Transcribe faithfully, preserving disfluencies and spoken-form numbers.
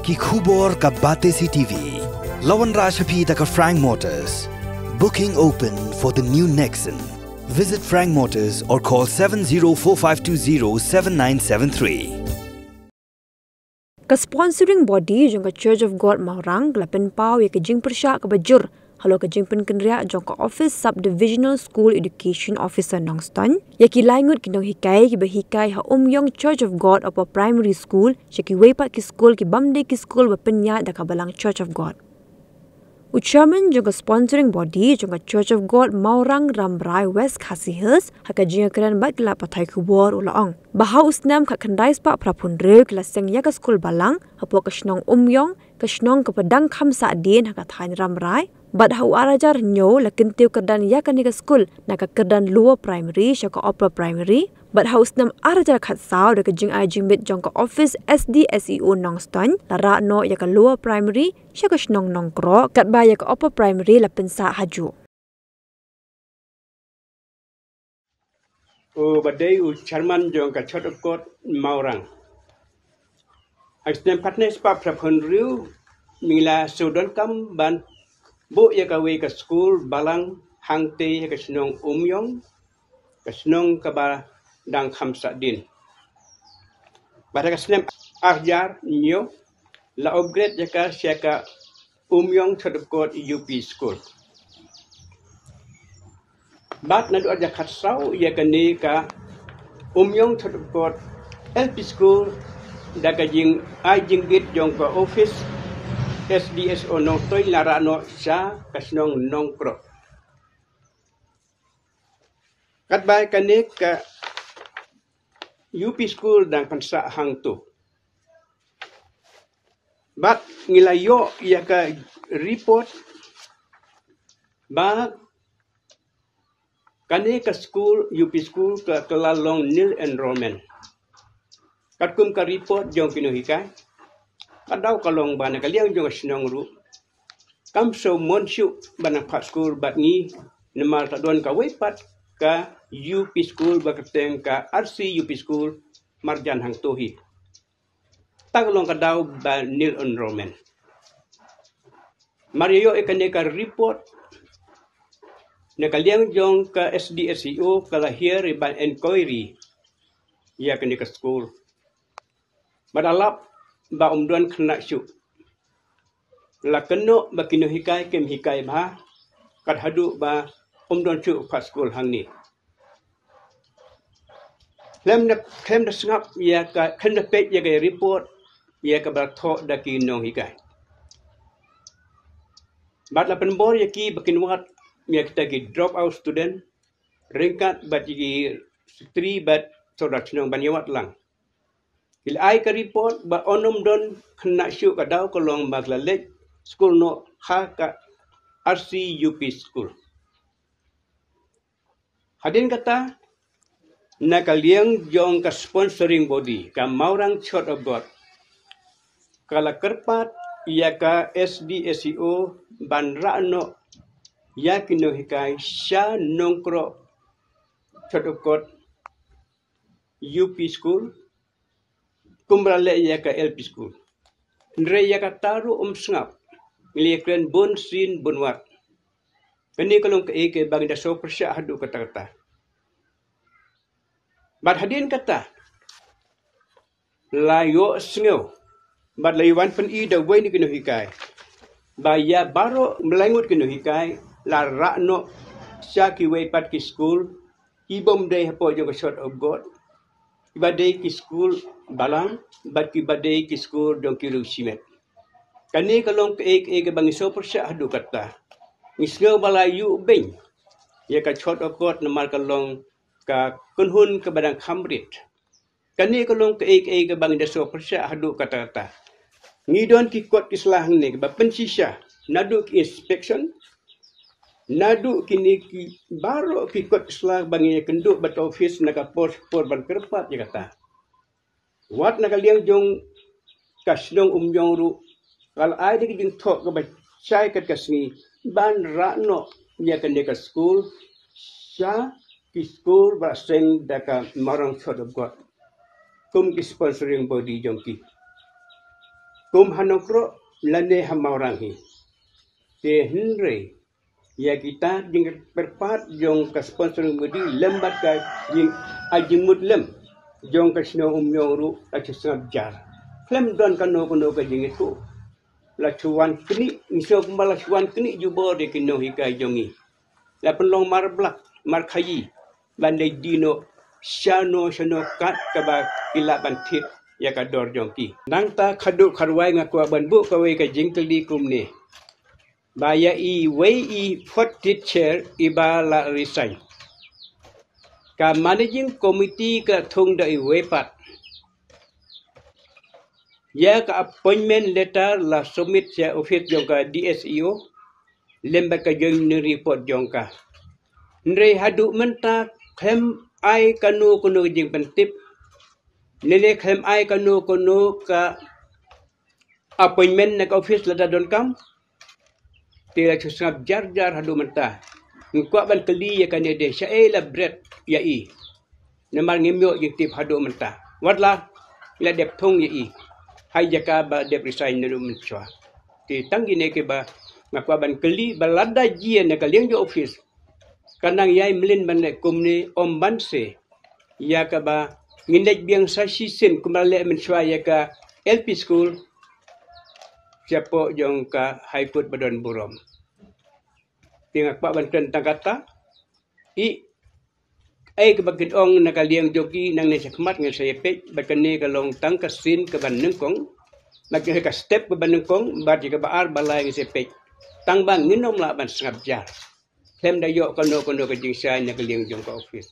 Ki khubor ka Batesi T V. La wanrah sha phi da ka Frank Motors. Booking open for the new Nexon. Visit Frank Motors or call seven zero four five two zero seven nine seven three. Ka sponsoring body jong ka Church of God Maurang ka la pynpaw ïa ka jingpyrshah kaba jur halor ka jingpynkynriah jong ka Office Sub Divisional School Education Officer Nongstoiñ ïa ki lai ngut ki nonghikai kiba hikai ha Umïong Church of God Upper Primary School sha kiwei pat ki skul ki bym dei ki skul ba pynïaid da ka Balang Church of God. U chairman jong ka sponsoring body jong ka Church of God Maurang Rambrai, West Khasi Hills, ha ka jingïakren bad ki lad pathai khubor u la ong ba ha u snem khatkhyndai spah phraphew hynriew ki la seng ïa ka skul balang hapoh ka shnong Umïong, ka shnong kaba dang kham sahdien ha ka thaiñ Rambrai, bad ha u ar hajar hynñiew la kyntiew kyrdan ïa kane ka skul na ka kyrdan Lower Primary sha ka Upper Primary, bad ha u snem ar hajar khatsaw da ka jingai jingmit jong ka office S D S E O Nongstoiñ la rah noh ïa ka Lower Primary sha ka shnong Nongkroh, katba ïa ka Upper Primary la pynsah hajuh. U ba dei u chairman jong ka Church of God Maurang. Ha u snem khatkhyndai spah phraphew hynriew ngi la shu donkam ban buh ïa kawei ka skul balang hangtei ha ka shnong Umïong, ka shnong kaba dang kham sahdien. Bad ha ka snem ar hajar hynñiew la upgrade ïa ka sha ka Umïong Church of God U P School. Bad naduh ar hajar khatsaw ïa kane ka Umïong Church of God L P School da ka jingai jingmit jong ka office S D S O Nongstoiñ la rah noh sha ka shnong Nongkroh. Katba kane ka U P School dang pynsah hangto. Bad ngi la ïoh ïa ka report ba kane ka skul, U P School ka, ka la long nil enrollment. Katkum ka report jong ki nonghikai, ka daw ka long ba na ka liang jong ka shnong ruh kam sngewmon shuh ban nang phah skul bad ngi, namar ka don kawei pat ka U P School ba kyrteng ka R C U P School marjan hangto hi. Ta ka long ka daw ba nil enrollment. Mar ïa ïoh ïa kane ka report, na ka liang jong ka S D S E O ka la hiar ïa ban inquiry ïa kane ka skul. Bad la lap ba ym don khynnah shuh. La kynnoh ba ki nonghikai kim hikai bha, kat haduh ba ym don shuh phah skul hangne. Khlem da, khlem da sngap ïa ka, khlem da peit ïa ka report ïa kaba thoh da ki nonghikai. Bad la pynbor ïa ki ba kin wad ïa kita ki drop out student ryngkat bad ïa ki secretary bad sordar shnong ban ïa wad lang. Ki la ai ka report ba ym don khynnah shuh, ka daw ka long ba ki la leit skul noh ha ka R C U P School. Hadien kata, na ka liang jong ka sponsoring body, ka Maurang Church of God, ka la kyrpad ïa ka S D S E O ban rah noh ïa ki nonghikai sha Nongkroh Church of God U P School, kumba la leh ïa ka L P School. Hynrei ïa kata ruh ym sngap. Ngi la ïakren bun sien bun wat. Kane ka long kaei kaba ngi da sngewpyrshah haduh katta katta. Bad hadien kata, la ïohsngew bad la ïa wan pyni da uwei na ki nonghikai ba ïa baroh lai ngut ki nonghikai la rah noh sha kiwei pat ki skul, ki bym dei hapoh jong ka Church of God, kiba dei ki skul balang bad kiba dei ki skul jong ki riewshimet. Kane ka long kaei kaei kaba ngi sngewpyrshah haduh katta. Ngi sngew ba la ïuh beiñ ïa ka Church of God namar ka long ka kynhun kaba dang kham rit. Kane ka long kaei kaei kaba ngi da sngewpyrshah haduh katta katta. Ngi don ki kot ki sla hangne kaba pynshisha, naduh ki inspection, naduh kine ki baroh ki kot ki sla ba ngi ïakynduh bad office na ka por por ban kyrpad ïa kata. Wat na ka liang jong ka shnong Umïong ruh, ka la ai da ka jingthoh kaba shai kat ka sngi ban rah noh ïa kane ka skul sha ki skul ba seng da ka Maurang Church of God kum ki sponsoring body jong ki. kum ha Nongkrem lane ha Mawrang hi. Te hynrei ïa kita jingpyrpad jong ka sponsoring body lem bad ka jing ai jingmut lem jong ka shnong Umïong ruh la shu sngap jar. Khlem don kano kano ka jingïathuh. La shu wan knieh, ngi sngew kumba la shu wan knieh jubor ïa ki nonghikai jong ngi. La pynlong mar blak, mar khaïi ban leit die noh shano shano kat kaba ki lah ban thied ïa ka dor jong ki. Nangta khatduh kharwai nga kwah ban buh kawei ka jingkylli kumne, ba ïa iwei i fourth teacher iba la resign. Ka managing committee ka thung da iwei pat. Ïa ka appointment letter la submit sha office jong ka D S E O lem bad ka joining report jong ka. Hynrei haduh mynta khlem ai kano kano jingpyntip, lane khlem ai kano kano ka appointment na ka office lada donkam. Te la shu sngap jar jar haduh mynta. Ngi kwah ban kylli ïa kane de, shaei la bret ïa i? Namar ngim ïoh jingtip haduh mynta. Watla la dep thung ïa i ha jaka ba dep resign naduh mynshuwa. Te tang kine kiba nga kwah ban kylli, ba lada jia na ka liang jong office, ka nang ïai mlien ban leh kumne, ym ban se ïa kaba ngin leit biang sa shisien kumba la leh mynshuwa ïa ka L P school shapoh jong ka High Court ba don burom. Te nga kwah ban kren tang kata, i, ei kaba kin ong na ka liang jong ki nangne shakhmat ngin sa ïa peit, bad kane ka long tang ka sien kaba nyngkong, bad ka step kaba nyngkong, bad ïa kaba ar ba lai ngin sa ïa peit. Tang ba ngin ym lah ban sngap jar khlem da ïoh kano kano ka jingshai na ka liang jong ka office.